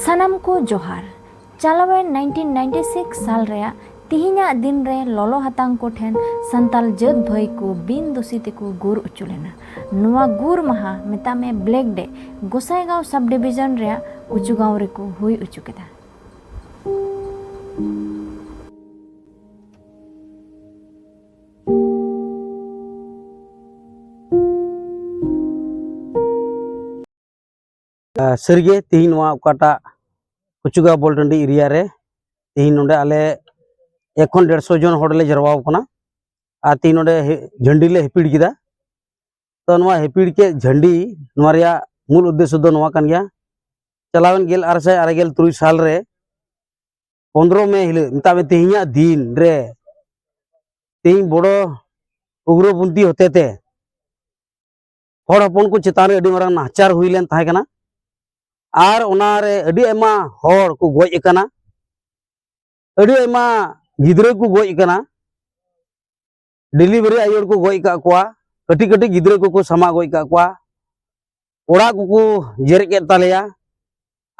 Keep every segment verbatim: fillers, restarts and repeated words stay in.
ᱥᱟᱱᱟᱢ ᱠᱚ ᱡᱚᱦᱟᱨ᱾ ᱪᱟᱞᱟᱣᱮᱱ ᱱᱟᱭᱤᱱᱴᱤᱱ ᱱᱟᱭᱤᱱᱴᱤ ᱥᱤᱠᱥ ᱥᱟᱞ ᱨᱮᱭᱟᱜ ᱛᱤᱦᱤᱧᱟᱜ ᱫᱤᱱ ᱨᱮ ᱞᱚᱞᱚ ᱦᱟᱛᱟᱝ ᱠᱚ ᱴᱷᱮᱱ ᱥᱟᱱᱛᱟᱞ ᱡᱟᱹᱛ ᱵᱷᱟᱹᱭ ᱠᱚ ᱵᱤᱱ ᱫᱩᱥᱤ ᱛᱮᱠᱚ ᱜᱩᱨ ᱚᱪᱚ ᱞᱮᱱᱟ᱾ ᱱᱚᱣᱟ ᱜᱩᱨ ᱢᱟᱦᱟ, ᱢᱮᱛᱟᱜ ᱢᱮ Black Day, ᱜᱚᱥᱟᱭᱜᱟᱸᱣ sub division ᱨᱮᱭᱟᱜ ᱠᱩᱪᱩᱜᱟᱸᱣ ᱨᱮᱠᱚ ᱦᱩᱭ ᱚᱪᱚ ᱠᱮᱫᱟ᱾ ᱥᱟᱹᱨᱤᱜᱮ ᱛᱮᱦᱮᱧ ᱱᱚᱣᱟ ᱚᱠᱟᱴᱟᱜ ᱠᱩᱪᱩᱜᱟᱸᱣ ᱵᱚᱞ ᱴᱟᱺᱰᱤ area ᱨᱮ ᱛᱮᱦᱮᱧ ᱱᱚᱰᱮ ᱟᱞᱮ ᱮᱠᱷᱚᱱ ᱰᱮᱲᱥᱚ ᱡᱚᱱ ᱦᱚᱲ ᱞᱮ ᱡᱟᱨᱣᱟ ᱟᱠᱟᱱᱟ᱾ ᱟᱨ ᱛᱮᱦᱮᱧ ᱱᱚᱰᱮ ᱦᱮ-, ᱡᱷᱟᱹᱱᱰᱤ ᱞᱮ ᱦᱤᱯᱤᱲ ᱠᱮᱫᱟ᱾ ᱛᱚ, ᱱᱚᱣᱟ ᱦᱤᱯᱤᱲ ᱠᱮᱫ ᱡᱷᱟᱹᱱᱰᱤ, ᱱᱚᱣᱟ ᱨᱮᱭᱟᱜ ᱢᱩᱞ ᱩᱫᱽᱫᱮᱥᱥᱚ ᱫᱚ ᱱᱚᱣᱟ ᱠᱟᱱ ᱜᱮᱭᱟ᱾ ᱪᱟᱞᱟᱣᱮᱱ ᱜᱮᱞ ᱟᱨᱮ ᱥᱟᱭ ᱟᱨᱮ ᱜᱮᱞ ᱛᱩᱨᱩᱭ ᱥᱟᱞ ᱨᱮ ᱯᱚᱱᱫᱽᱨᱚ ᱢᱮ ᱦᱤᱞᱳᱜ, ᱢᱮᱛᱟᱜ ᱢᱮ ᱛᱮᱦᱮᱧᱟᱜ ᱫᱤᱱ ᱨᱮ, ᱛᱮᱦᱮᱧ ᱵᱚᱲᱚ ᱩᱜᱽᱨᱚᱯᱚᱱᱛᱷᱤ ᱦᱚᱛᱮᱛᱮ ᱦᱚᱲ ᱦᱚᱯᱚᱱ ᱠᱚ ᱪᱮᱛᱟᱱ ᱨᱮ ᱟᱹᱰᱤ ᱢᱟᱨᱟᱝ ᱱᱟᱦᱟᱪᱟᱨ ᱦᱩᱭ ᱞᱮᱱ ᱛᱟᱦᱮᱸ ᱠᱟᱱᱟ᱾ ᱟᱨ ᱚᱱᱟᱨᱮ ᱟᱹᱰᱤ ᱟᱭᱢᱟ ᱦᱚᱲ ᱠᱚ ᱜᱚᱡ ᱟᱠᱟᱱᱟ, ᱟᱹᱰᱤ ᱟᱭᱢᱟ ᱜᱤᱫᱽᱨᱟᱹ ᱠᱚ ᱜᱚᱡ ᱟᱠᱟᱱᱟ, delivery ᱟᱭᱳ ᱦᱚᱲ ᱠᱚ ᱜᱚᱡ ᱟᱠᱟᱫ ᱠᱚᱣᱟ, ᱠᱟᱹᱴᱤᱡ ᱠᱟᱹᱴᱤᱡ ᱜᱤᱫᱽᱨᱟᱹ ᱠᱚᱠᱚ ᱥᱟᱢᱟᱜ ᱜᱚᱡ ᱟᱠᱟᱫ ᱠᱚᱣᱟ, ᱚᱲᱟᱜ ᱠᱚᱠᱚ ᱡᱮᱨᱮᱫ ᱠᱮᱫ ᱛᱟᱞᱮᱭᱟ,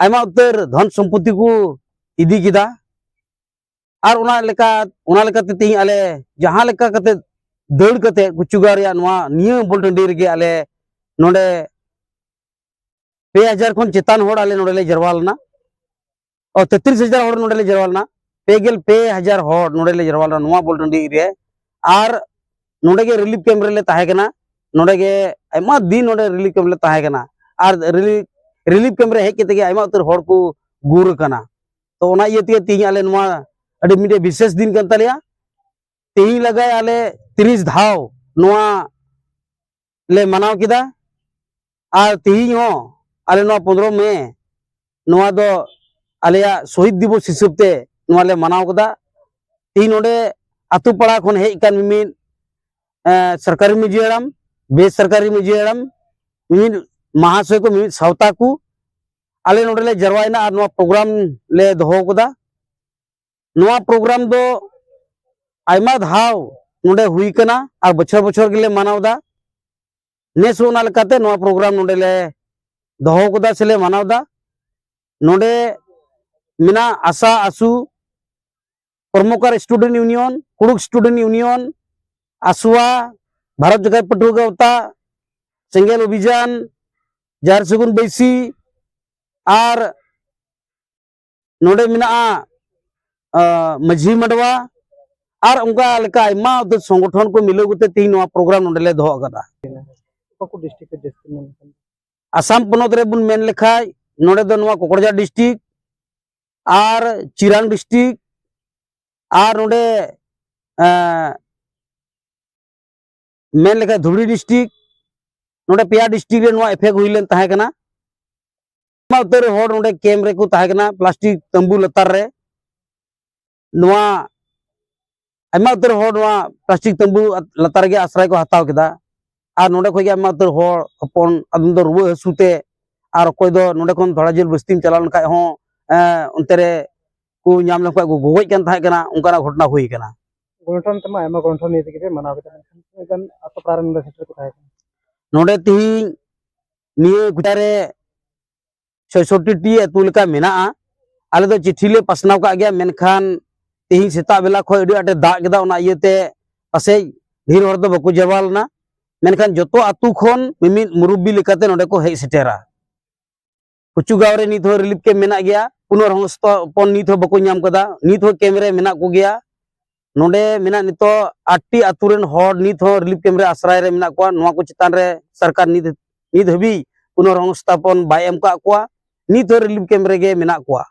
ᱟᱭᱢᱟ ᱩᱛᱟᱹᱨ ᱫᱷᱚᱱ ᱥᱚᱢᱯᱚᱛᱤ ᱠᱚ ᱤᱫᱤ ᱠᱮᱫᱟ᱾ ᱟᱨ ᱚᱱᱟ ᱞᱮᱠᱟ, ᱚᱱᱟ ᱞᱮᱠᱟᱛᱮ ᱛᱮᱦᱮᱧ ᱟᱞᱮ ᱡᱟᱦᱟᱸ ᱞᱮᱠᱟ ᱠᱟᱛᱮ ᱫᱟᱹᱲ ᱠᱟᱛᱮ ᱠᱩᱪᱩᱜᱟᱸᱣ ᱨᱮᱭᱟᱜ ᱱᱚᱣᱟ ᱱᱤᱭᱟᱹ ᱵᱚᱞ ᱴᱟᱺᱰᱤ ᱨᱮᱜᱮ ᱟᱞᱮ ᱱᱚᱰᱮ ᱯᱮ ᱦᱟᱡᱟᱨ ᱠᱷᱚᱱ ᱪᱮᱛᱟᱱ ᱦᱚᱲ ᱟᱞᱮ ᱱᱚᱰᱮ ᱞᱮ ᱡᱟᱨᱣᱟ ᱞᱮᱱᱟ᱾ ᱚ, ᱛᱮᱛᱨᱤᱥ ᱦᱟᱡᱟᱨ ᱦᱚᱲ ᱱᱚᱰᱮ ᱞᱮ ᱡᱟᱨᱣᱟ ᱞᱮᱱᱟ᱾ ᱯᱮ ᱜᱮᱞ ᱯᱮ ᱦᱟᱡᱟᱨ ᱦᱚᱲ ᱱᱚᱰᱮ ᱞᱮ ᱡᱟᱨᱣᱟ ᱞᱮᱱᱟ ᱱᱚᱣᱟ ᱵᱚᱞ ᱴᱟᱺᱰᱤ ᱨᱮ᱾ ᱟᱨ ᱱᱚᱰᱮ ᱜᱮ relief camp ᱨᱮᱞᱮ ᱛᱟᱦᱮᱸ ᱠᱟᱱᱟ᱾ ᱱᱚᱰᱮ ᱜᱮ ᱟᱭᱢᱟ ᱫᱤᱱ ᱱᱚᱰᱮ relief camp ᱞᱮ ᱛᱟᱦᱮᱸ ᱠᱟᱱᱟ᱾ ᱟᱨ relief, relief camp ᱨᱮ ᱦᱮᱡ ᱠᱟᱛᱮ ᱜᱮ ᱟᱭᱢᱟ ᱩᱛᱟᱹᱨ ᱦᱚᱲ ᱠᱚ ᱜᱩᱨ ᱟᱠᱟᱱᱟ᱾ ᱛᱚ, ᱚᱱᱟ ᱤᱭᱟᱹ ᱛᱮᱜᱮ ᱛᱮᱦᱮᱧ ᱟᱞᱮ ᱱᱚᱣᱟ ᱟᱹᱰᱤ ᱢᱤᱫᱴᱮᱡ ᱵᱤᱥᱮᱥ ᱫᱤᱱ ᱠᱟᱱ ᱛᱟᱞᱮᱭᱟ᱾ ᱛᱮᱦᱮᱧ ᱞᱟᱜᱟᱭ ᱟᱞᱮ ᱛᱤᱨᱤᱥ ᱫᱷᱟᱣ ᱱᱚᱣᱟ ᱞᱮ ᱢᱟᱱᱟᱣ ᱠᱮᱫᱟ᱾ ᱟᱨ ᱛᱮᱦᱮᱧ ᱦᱚᱸ ᱟᱞᱮ ᱱᱚᱣᱟ ᱯᱚᱱᱫᱽᱨᱚ ᱢᱮ ᱱᱚᱣᱟ ᱫᱚ ᱟᱞᱮᱭᱟᱜ ᱥᱚᱦᱤᱫ ᱫᱤᱵᱚᱥ ᱦᱤᱥᱟᱹᱵ ᱛᱮ ᱱᱚᱣᱟ ᱞᱮ ᱢᱟᱱᱟᱣ ᱠᱮᱫᱟ᱾ ᱛᱮᱦᱮᱧ ᱱᱚᱰᱮ ᱟᱛᱳ ᱯᱟᱲᱟ ᱠᱷᱚᱱ ᱦᱮᱡ ᱟᱠᱟᱱ ᱢᱤᱢᱤᱫ, ᱮ, ᱥᱚᱨᱠᱟᱨᱤ ᱢᱟᱹᱡᱷᱤ ᱦᱟᱲᱟᱢ, ᱵᱮᱥᱚᱨᱠᱟᱨᱤ ᱢᱟᱹᱡᱷᱤ ᱦᱟᱲᱟᱢ, ᱢᱤᱢᱤᱫ ᱢᱟᱦᱟᱥᱚᱭ ᱠᱚ, ᱢᱤᱢᱤᱫ ᱥᱟᱶᱛᱟ ᱠᱚ, ᱟᱞᱮ ᱱᱚᱰᱮ ᱞᱮ ᱡᱟᱨᱣᱟᱭᱮᱱᱟ ᱟᱨ ᱱᱚᱣᱟ program ᱞᱮ ᱫᱚᱦᱚ ᱠᱟᱫᱟ᱾ ᱱᱚᱣᱟ program ᱫᱚ ᱟᱭᱢᱟ ᱫᱷᱟᱣ ᱱᱚᱰᱮ ᱦᱩᱭ ᱠᱟᱱᱟ ᱟᱨ ᱵᱚᱪᱷᱚᱨ ᱵᱚᱪᱷᱚᱨ ᱜᱮᱞᱮ ᱢᱟᱱᱟᱣ ᱮᱫᱟ᱾ ᱱᱮᱥ ᱦᱚᱸ ᱚᱱᱟ ᱞᱮᱠᱟᱛᱮ ᱱᱚᱣᱟ program ᱱᱚᱰᱮ ᱞᱮ ᱫᱚᱦᱚ ᱠᱟᱫᱟ ᱥᱮᱞᱮ ᱢᱟᱱᱟᱣ ᱮᱫᱟ᱾ ᱱᱚᱰᱮ ᱢᱮᱱᱟᱜ ᱟᱥᱟ, ᱟᱥᱩ, ᱠᱚᱨᱢᱚᱠᱟᱨ student union, Kurukh student union, ᱟᱥᱣᱟ, ᱵᱷᱟᱨᱚᱛ ᱡᱟᱠᱟᱛ ᱯᱟᱹᱴᱷᱩᱣᱟᱹ ᱜᱟᱶᱛᱟ, ᱥᱮᱸᱜᱮᱞ ᱚᱵᱷᱤᱡᱟᱱ, ᱡᱟᱦᱮᱨ ᱥᱟᱹᱜᱩᱱ ᱵᱟᱹᱭᱥᱤ, ᱟᱨ ᱱᱚᱰᱮ ᱢᱮᱱᱟᱜᱼᱟ ᱢᱟᱹᱡᱷᱤ ᱢᱟᱰᱣᱟ, ᱟᱨ ᱚᱱᱠᱟ ᱞᱮᱠᱟ ᱟᱭᱢᱟ ᱩᱛᱟᱹᱨ ᱥᱚᱝᱜᱚᱴᱷᱚᱱ ᱠᱚ ᱢᱤᱞᱟᱹᱣ ᱠᱟᱛᱮ ᱛᱮᱦᱮᱧ ᱱᱚᱣᱟ ᱯᱨᱳᱜᱨᱟᱢ ᱱᱚᱰᱮ ᱞᱮ ᱫᱚᱦᱚ ᱟᱠᱟᱫᱟ᱾ ᱚᱠᱟ ᱠᱚ ᱰᱤᱥᱴᱨᱤᱠᱴ ᱨᱮ ᱡᱟᱹᱥᱛᱤ ᱢᱮᱱ ᱞᱮᱠᱷᱟᱱ? ᱟᱥᱟᱢ ᱯᱚᱱᱚᱛ ᱨᱮ ᱵᱚᱱ ᱢᱮᱱ ᱞᱮᱠᱷᱟᱡ, ᱱᱚᱰᱮ ᱫᱚ ᱱᱚᱣᱟ ᱠᱚᱠᱲᱟᱡᱷᱟᱨ ᱰᱤᱥᱴᱨᱤᱠᱴ ᱟᱨ ᱪᱤᱨᱟᱝ ᱰᱤᱥᱴᱨᱤᱠᱴ ᱟᱨ ᱱᱚᱰᱮ ᱢᱮᱱ ᱞᱮᱠᱷᱟᱡ ᱫᱷᱩᱵᱽᱨᱤ ᱰᱤᱥᱴᱨᱤᱠᱴ, ᱱᱚᱰᱮ ᱯᱮᱭᱟ ᱰᱤᱥᱴᱨᱤᱠᱴ ᱨᱮ ᱱᱚᱣᱟ ᱮᱯᱷᱮᱠᱴ ᱦᱩᱭ ᱞᱮᱱ ᱛᱟᱦᱮᱸ ᱠᱟᱱᱟ᱾ ᱟᱭᱢᱟ ᱩᱛᱟᱹᱨ ᱦᱚᱲ ᱱᱚᱰᱮ ᱠᱮᱢᱯ ᱨᱮᱠᱚ ᱛᱟᱦᱮᱸ ᱠᱟᱱᱟ, ᱯᱞᱟᱥᱴᱤᱠ ᱛᱟᱹᱢᱵᱩ ᱞᱟᱛᱟᱨ ᱨᱮ᱾ ᱱᱚᱣᱟ ᱟᱭᱢᱟ ᱩᱛᱟᱹᱨ ᱦᱚᱲ ᱱᱚᱣᱟ ᱯᱞᱟᱥᱴᱤᱠ ᱛᱟᱹᱢᱵᱩ ᱞᱟᱛᱟᱨ ᱨᱮᱜᱮ ᱟᱥᱨᱟᱭ ᱠᱚ ᱦᱟᱛᱟᱣ ᱠᱮᱫᱟ᱾ ᱟᱨ ᱱᱚᱰᱮ ᱠᱷᱚᱱ ᱜᱮ ᱟᱭᱢᱟ ᱩᱛᱟᱹᱨ ᱦᱚᱲ ᱦᱚᱯᱚᱱ, ᱟᱫᱚᱢ ᱫᱚ ᱨᱩᱣᱟᱹ ᱦᱟᱹᱥᱩ ᱛᱮ, ᱟᱨ ᱚᱠᱚᱭ ᱫᱚ ᱱᱚᱰᱮ ᱠᱷᱚᱱ ᱛᱷᱚᱲᱟ ᱡᱷᱟᱹᱞ ᱵᱟᱹᱥᱛᱤᱢ ᱪᱟᱞᱟᱣ ᱞᱮᱱᱠᱷᱟᱡ ᱦᱚᱸ ᱚᱱᱛᱮ ᱨᱮ ᱠᱚ ᱧᱟᱢ ᱞᱮᱱᱠᱷᱟᱱ ᱠᱚ ᱜᱚᱜᱚᱡ ᱠᱟᱱ ᱛᱟᱦᱮᱸ ᱠᱟᱱᱟ, ᱚᱱᱠᱟᱱᱟᱜ ᱜᱷᱚᱴᱚᱱᱟ ᱦᱩᱭ ᱠᱟᱱᱟ᱾ ᱜᱚᱱᱚᱴᱷᱚᱱ ᱛᱮᱢᱟ ᱟᱭᱢᱟ ᱜᱚᱱᱚᱴᱷᱚᱱ ᱱᱤᱭᱮ ᱛᱮᱜᱮ ᱯᱮ ᱢᱟᱱᱟᱣ ᱠᱮᱫᱟ, ᱢᱮᱱᱠᱷᱟᱱ ᱛᱤᱱᱟᱹᱜ ᱜᱟᱱ ᱟᱛᱳ ᱯᱟᱲᱟ ᱨᱮᱱ ᱱᱚᱰᱮ ᱥᱮᱴᱮᱨ ᱠᱚ ᱛᱟᱦᱮᱸ ᱠᱟᱱᱟ? ᱱᱚᱰᱮ ᱛᱤᱦᱤᱧ ᱱᱤᱭᱟᱹ ᱠᱚᱪᱟ ᱨᱮ ᱪᱷᱚᱭᱥᱚᱴᱴᱤ ᱟᱹᱛᱩ ᱞᱮᱠᱟ ᱢᱮᱱᱟᱜᱼᱟ᱾ ᱟᱞᱮ ᱫᱚ ᱪᱤᱴᱷᱤ ᱞᱮ ᱯᱟᱥᱱᱟᱣ ᱠᱟᱜ ᱜᱮᱭᱟ, ᱢᱮᱱᱠᱷᱟᱱ ᱛᱤᱦᱤᱧ ᱥᱮᱛᱟᱜ ᱵᱮᱞᱟ ᱠᱷᱚᱱ ᱟᱹᱰᱤ ᱟᱸᱴᱮ ᱫᱟᱜ ᱠᱮᱫᱟ, ᱚᱱᱟ ᱤᱭᱟᱹᱛᱮ ᱯᱟᱥᱮᱡ ᱰᱷᱮᱨ ᱦᱚᱲ ᱫᱚ ᱵᱟᱠᱚ ᱡᱟᱣᱨᱟ ᱞᱮᱱᱟ᱾ ᱢᱮᱱᱠᱷᱟᱱ ᱡᱚᱛᱚ ᱟᱹᱛᱩ ᱠᱷᱚᱱ ᱢᱤᱢᱤᱫ ᱢᱩᱨᱩᱵᱵᱤ ᱞᱮᱠᱟᱛᱮ ᱱᱚᱰᱮ ᱠᱚ ᱦᱮᱡ ᱥᱮᱴᱮᱨᱟ᱾ ᱠᱩᱪᱩ ᱜᱟᱶ ᱨᱮ ᱱᱤᱛ ᱦᱚᱸ ᱨᱤᱞᱤᱯ ᱠᱮᱢᱯ ᱢᱮᱱᱟᱜ ᱜᱮᱭᱟ, ᱠᱳᱱᱳ ᱨᱚᱝᱥᱛᱷᱟᱯᱚᱱ ᱱᱤᱛ ᱦᱚᱸ ᱵᱟᱠᱚ ᱧᱟᱢ ᱠᱟᱫᱟ᱾ ᱱᱤᱛ ᱦᱚᱸ ᱠᱮᱢᱯ ᱨᱮ ᱢᱮᱱᱟᱜ ᱠᱚᱜᱮᱭᱟ᱾ ᱱᱚᱰᱮ ᱢᱮᱱᱟᱜ ᱱᱤᱛᱚᱜ ᱟᱴᱴᱤ ᱟᱹᱛᱩ ᱨᱮᱱ ᱦᱚᱲ ᱱᱤᱛ ᱦᱚᱸ ᱨᱤᱞᱤᱯ ᱠᱮᱢᱯ ᱨᱮ ᱟᱥᱨᱟᱭ ᱨᱮ ᱢᱮᱱᱟᱜ ᱠᱚᱣᱟ᱾ ᱱᱚᱣᱟ ᱠᱚ ᱪᱮᱛᱟᱱ ᱨᱮ ᱥᱚᱨᱠᱟᱨ ᱱᱤᱛ, ᱱᱤᱛ ᱦᱟᱹᱵᱤᱡ ᱠᱳᱱᱳ ᱨᱚᱝᱥᱛᱷᱟᱯᱚᱱ ᱵᱟᱭ ᱮᱢ ᱠᱟᱜ ᱠᱚᱣᱟ᱾ ᱱᱤᱛ ᱦᱚᱸ ᱨᱤᱞᱤᱯ ᱠᱮᱢᱯ ᱨᱮᱜᱮ ᱢᱮᱱᱟᱜ ᱠᱚᱣᱟ᱾